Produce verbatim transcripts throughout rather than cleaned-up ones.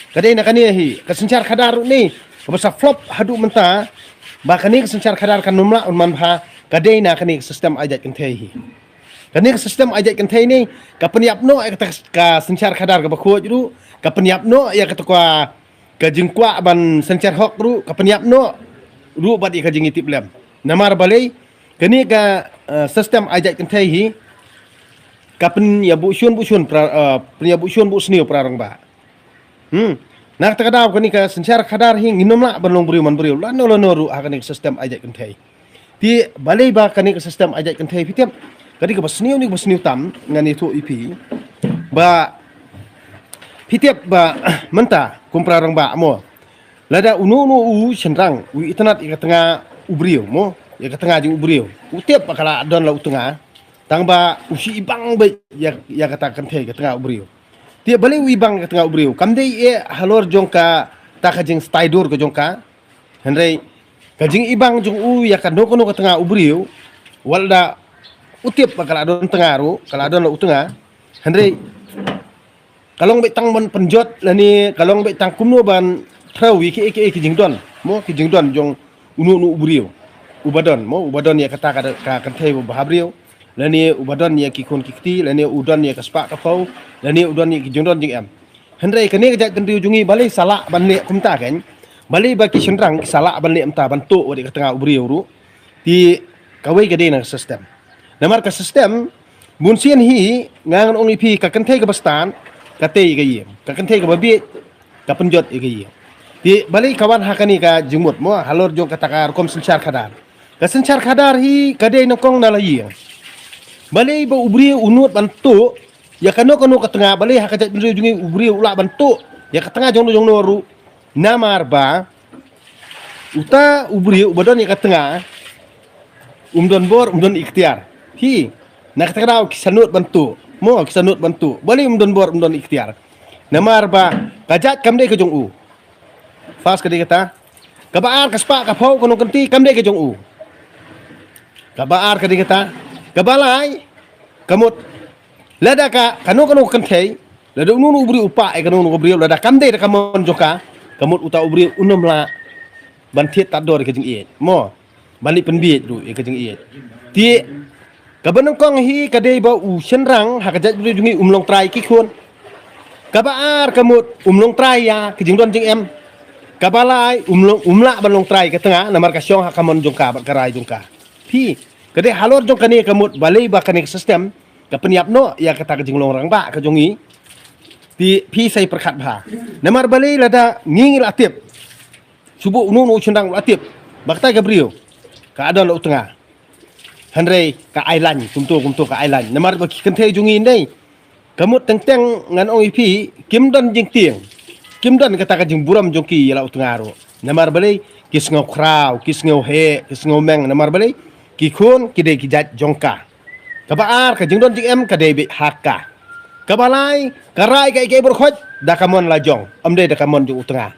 Ka dei na kane hi, ka synshar khadar ruh ne, kaba sa flop haduh mynta, ba kane ka synshar khadar kan ym lah ban man bha, ka dei na kane ka system ai jait kynthei hi. Kane ka system ai jait kynthei ne, ka pynïap noh ïa kata ka synshar khadar kaba khuid ruh, ka pynïap noh ïa kata ka, ka jingkwah ban synshar hok ruh, ka pynïap noh ruh bad ïa ka jingïatiplem. Namar balei, kane ka, eh, system ai jait kynthei hi, ka pynïabuh shun buh shun para, eh, pynïabuh shun buh sniew para rangbah. Hmm. Na kata ka daw kane ka synshar khadar hi ngin ym lah ban long briew man briew lano lano ruh ha kane ka system ai jait kynthei. Te balei ba kane ka system ai jait kynthei phi tip. Ka dei kaba sniew ne kaba sniew tam ngan ïathuh ïa phi. Ba phi tip ba mynta kum para rangbah mo. Lada uno uno u shynrang u itynnad ïa ka tnga u briew mo. Ïa ka tnga jong u briew. U tip ba ka la don la u tnga. Tang ba u shu ibang beit ïa, ïa kata ka kynthei ka tnga u briew. Te balei u ibang ka tnga u briew. Kam dei eh halor jong kata ka jingstai dur ka jong ka. Hynrei ka jingibang jong u ïa kano kano ka tnga u briew. Wat la u tip ba ka la don tnga ruh, ka la don la u tnga. Hynrei ka long beit tang ban pynjot lane ka long beit tang kumno ban threw ïa ki, ki, ki jingdon. Mo ki jingdon jong uno uno u briew. Uba don, mo uba don ïa kata ka, ka kynthei ba bhabriew. Lane uba don ïa ki khun ki kti, lane u don ïa ka spah ka phew, lane u don ïa ki jingdon jingem. Hynrei kane ka jaitbynriew jong ngi balei sa lah ban leh kumta kein. Balei ba ki shynrang ki sa lah ban leh kumta ban tuh wat ïa ka tnga u briew ruh. Te kawei ka dei na ka system. Namar ka system, bun sien hi, nga ngan ong ïa phi ka kynthei kaba stad, ka tei ïa ka ïing. Ka kynthei kaba bieit, ka pynjot ïa ka ïing. Te balei ka wan ha kane ka jingmut mo, halor jong kata ka rukom synshar khadar. Ka synshar khadar hi, ka dei nyngkong na la ïing. Balei ba u briew u nud ban tuh, ïa kano kano ka tnga, balei ha ka jaitbynriew jong ngi u briew u lah ban tuh, ïa ka tnga jong no jong no ruh. Namar ba, uta u briew uba don ïa ka tnga, um don bor, um don iktiar. Hi, na kata ka daw ki sa nud ban tuh. Mo, ki sa nud ban tuh. Balei um don bor, um don iktiar. Namar ba, ka jait kam dei ka jong u. First ka dei kata. Kaba ar ka spah ka phew ka nongkynti kam dei ka jong u. Kaba ar ka dei kata. Kaba lai, ka mut. Lada ka, kano kano ka kynthei. Lada uno uno u briew u pah, eh, kano kano ka briew. Lada kam dei da ka mon jong ka. Ka mut uta u briew un ym lah ban thied tad dor ïa ka jingïeit. Mo. Ban leit pynbieit ruh ïa ka jingïeit. Te, kaba nyngkong hi ka dei ba u shynrang, ha ka jaitbynriew jong ngi um long trai ki khun. Kaba ar ka mut, um long trai ïa, ka jingdon jingem. Kaba lai, um long, um lah ban long trai ka tnga, namar ka shong ha ka mon jong ka, bad ka rai jong ka. Phi, ka dei halor jong kane ka mut, balei ba kane ka system, ka pynïap noh, ïa kata ka jinglong rangbah, ka jong ngi. Te, phi sa ïa pyrkhat bha. Namar balei lada, ngi ngi la tip. Shu buh uno uno u shynrang u la tip. Ba kata ka briew. Ka don la u tnga. Hynrei ka ai lain, kumto, kumto ka ai lain. Namar ba ki kynthei jong ngi nei. Ka mut teng teng ngan ong ïa phi, kim don jingtieng. Kim don kata ka jingburom jong ki ïa la u tnga ruh. Namar balei, ki sngew khraw, ki sngew heh, ki sngew meng. Namar balei, ki khun, ki dei ki jait jong ka. Kaba ar, ka jingdon jingem, ka dei beit ha ka. Kaba lai, ka rai ka ïa ka i bor khot, da ka mon la jong. Ym dei da ka mon jong u tnga.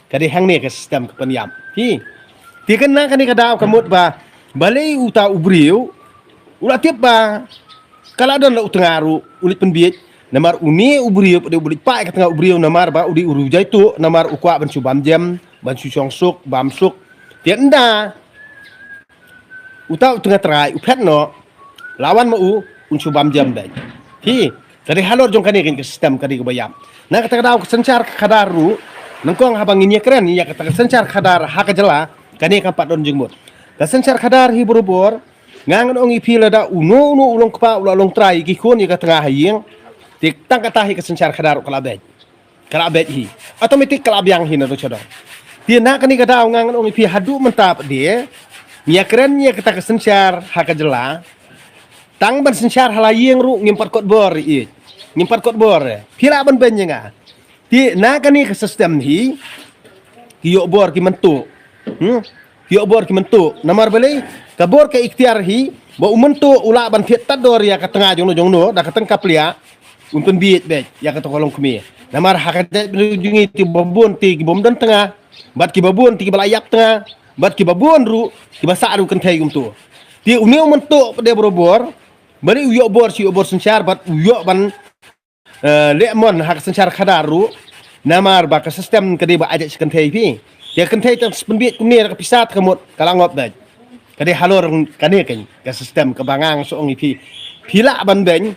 Ka dei hangne ka system ka pynïap. Hi. Te kane kane ka daw ka mut ba. Balei uta u briew. U la tip ba. Ka la don la u tnga ruh. U leit pynbieit. Namar une u briew. Dei u leit pah ka tnga u briew. Namar ba u dei u rujai tu. Namar u kwah ban shu bam jem. Ban shu shong suk. Bam suk. Te ynda. Uta u tnga trai, u phet noh, lawan ma u, un shu bam jem beit. Hi, ka dei halor jong kane ka system ka dei kaba ïap. Na kata ka daw ka synshar khadar ruh, nyngkong haba ngin ïakren, ïa kata ka synshar khadar ha ka jylla, kane kam pat don jingmut. Ka synshar khadar hi barabor, nga ngan ong ïa phi lada uno uno u long kpa u la long trai ki khun ïa ka tnga ha ïing, te tang kata hi ka synshar khadar ruh ka la beit. Ka la beit hi. Automatic ka la biang hi na tu sha dong. Te na kane ka daw nga ngan ong ïa phi haduh mynta pat de. Ngi ïakren ïa kata ka synshar ha ka jylla. Tang ban synshar ha la ïing ruh ngim pat kot bor ïa. Ngim pat kot bor. Phi lah ban beiñ ïa nga. Te na kane ka system hi. Ki ïoh bor ki mynta. Hmm? Ki ïoh bor ki mynta. Namar balei, ka bor ka iktiar hi, ba u mynta u lah ban thied tad dor ïa ka tnga jong no jong no, da ka tang ka plia, un pynbieit beit, ïa kata ka longkmie. Namar ha ka jaitbynriew jong ngi te ba bun te ki bym don tnga, bad ki ba bun te ki ba la ïap tnga, bad ki ba bun ruh, ki ba sah ruh kynthei kumta. Te une u mynta pat de barabor, balei u ïoh bor, shi ïoh bor synshar, bad u ïoh ban eh, leh mon ha ka synshar khadar ruh. Namar ba ka system ka dei ba ai da shi kynthei phi. Ka kynthei tang spending kumne da ka pisa ta ka mut ka la ngop bad. Ka dei halor kane kan ka system ka ba ngang song ïa phi. Phi lah ban bad.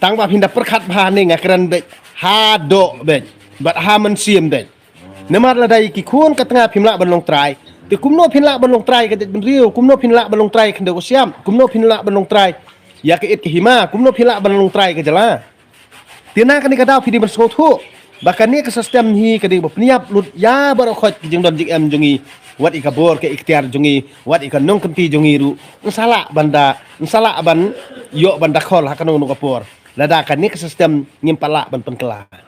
Tang ba phin da pyrkhat ba ne nga kren bad. Ha doh bad. Bad ha mynsiem bad. Namar lada ïa ki khun ka tnga phim lah ban long trai. Te kumno phin lah ban long trai ka jaitbynriew, kumno phin lah ban long trai khyndew ka siam, kumno phin lah ban long trai ïa ka it ka hima, kumno phin lah ban long trai ka jylla. Te na kane ka daw phi dei ban sngewthuh ba kane ka system hi ka dei ba pynïap lut ïa baroh khoit ki jingdon jingem jong ngi, wat ïa ka bor ka iktiar jong ngi, wat ïa ka nongkynti jong ngi ruh. Ngin sa lah ban da, ngin sa lah ban ïoh ban da khol ha kano kano ka por lada kane ka system ngim pat lah ban pynkylla.